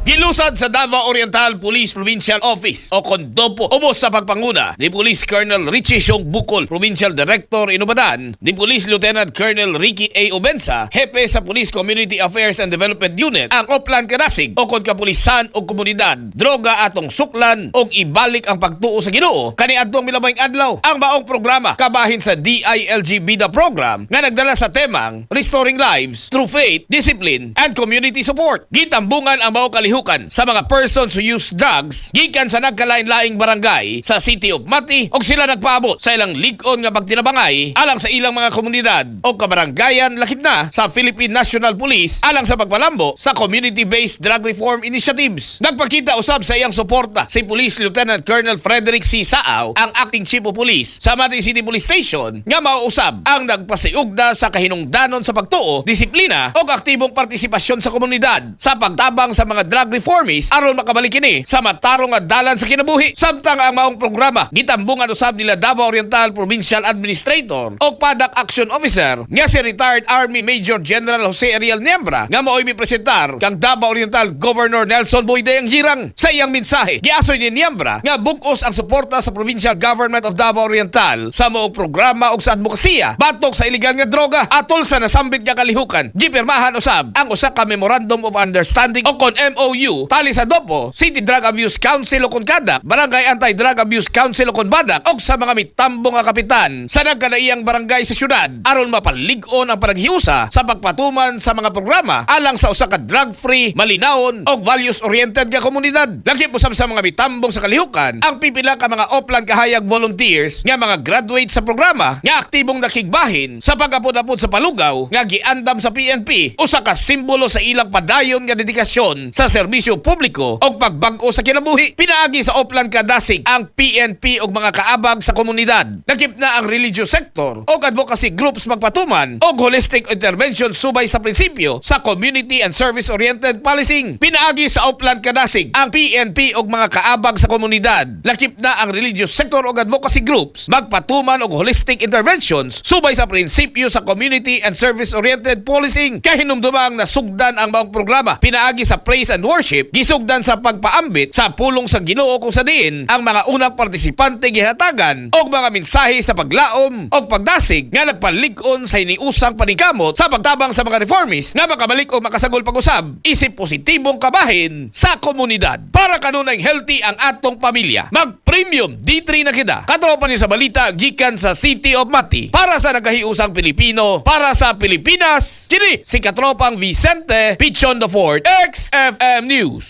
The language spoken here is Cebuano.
Gilusad sa Davao Oriental Police Provincial Office o kon DOPO ubos sa pagpanguna ni Police Colonel Richie Siong Bukol, Provincial Director, inubadan ni Police Lieutenant Colonel Ricky A. Obensa, hepe sa Police Community Affairs and Development Unit, ang Oplan Kadasig o kon kapulisan o komunidad, droga atong suklan og ibalik ang pagtuo sa Ginoo kaniadtong milabayng adlaw. Ang maong programa kabahin sa DILG BIDA program nga nagdala sa temang Restoring Lives Through Faith, Discipline and Community Support. Gitambungan ang maong kalihukan sa mga persons who use drugs gikan sa nagkalain-laing barangay sa City of Mati og sila nagpaabot sa ilang lig-on nga pagtinabangay alang sa ilang mga komunidad o kabaranggayan, lakip na sa Philippine National Police, alang sa pagpalambo sa community-based drug reform initiatives. Nagpakita usab sa iyang suporta si Police Lieutenant Colonel Frederick C. Saaw, ang acting chief of police sa Mati City Police Station, nga mauusab ang nagpasiugda sa kahinungdanon sa pagtuo, disiplina o aktibong partisipasyon sa komunidad sa pagtabang sa mga drug reformists aron makabalik kini sa matarong nga dalan sa kinabuhi. Samtang ang maong programa gitambungan usab nila Davao Oriental Provincial Administrator o PADAC Action Officer nga si retired Army Major General Jose Ariel Niembra, nga mao'y mipresentar kang Davao Oriental Governor Nelson Boy Dayanghirang. Sa iyang mensahe, giasoy ni Niembra nga bug-os ang suporta sa Provincial Government of Davao Oriental sa maong programa ug sa advokasya batok sa iligal nga droga. Atol sa nasambit nga kalihukan, gipirmahan usab ang usa ka Memorandum of Understanding o kon MOU tali sa DOPO, City Drug Abuse Council o kon CADAC, Barangay Anti-Drug Abuse Council o kon BADAC, ug sa mga mitambong nga kapitan sa nagkalaiyang barangay sa syudad aron mapalig-on ang panaghiusa sa pagpatuman sa mga programa alang sa usa ka drug-free, malinawon ug values-oriented nga komunidad. Lakip usab sa mga mitambong sa kalihukan ang pipila ka mga Oplan Kahayag volunteers nga mga graduate sa programa nga aktibong nakigbahin sa pag-apod-apod sa palugaw nga giandam sa PNP, usa ka simbolo sa ilang padayon nga dedikasyon sa serbisyo publiko ug pagbag-o sa kinabuhi. Pinaagi sa Oplan Kadasig, ang PNP ug mga kaabag sa komunidad, lakip na ang religious sector ug advocacy groups, magpatuman og holistic intervention subay sa prinsipyo sa community and service-oriented policing. Pinaagi sa Oplan Kadasig, ang PNP ug mga kaabag sa komunidad, lakip na ang religious sector ug advocacy groups, magpatuman og holistic interventions subay sa prinsipyo sa community and service-oriented policing. Kahinumdumang nasugdan ang maong programa pinaagi sa praise and worship, gisugdan sa pagpaambit sa pulong sa Ginoo, kung sa diin ang mga unang partisipante gihatagan og mga mensahe sa paglaom og pagdasig nga nagpalig-on sa hiniusang paningkamot sa pagtabang sa mga reformists nga makabalik o makasagol pag-usab isip positibong kabahin sa komunidad. Para kanunay healthy ang atong pamilya, mag-Premium D3 na kita. Katropa niyo sa balita gikan sa City of Mati. Para sa nagkahiusang Pilipino, para sa Pilipinas, kini si Katropang Vicente Pichon the Fourth, XFM News.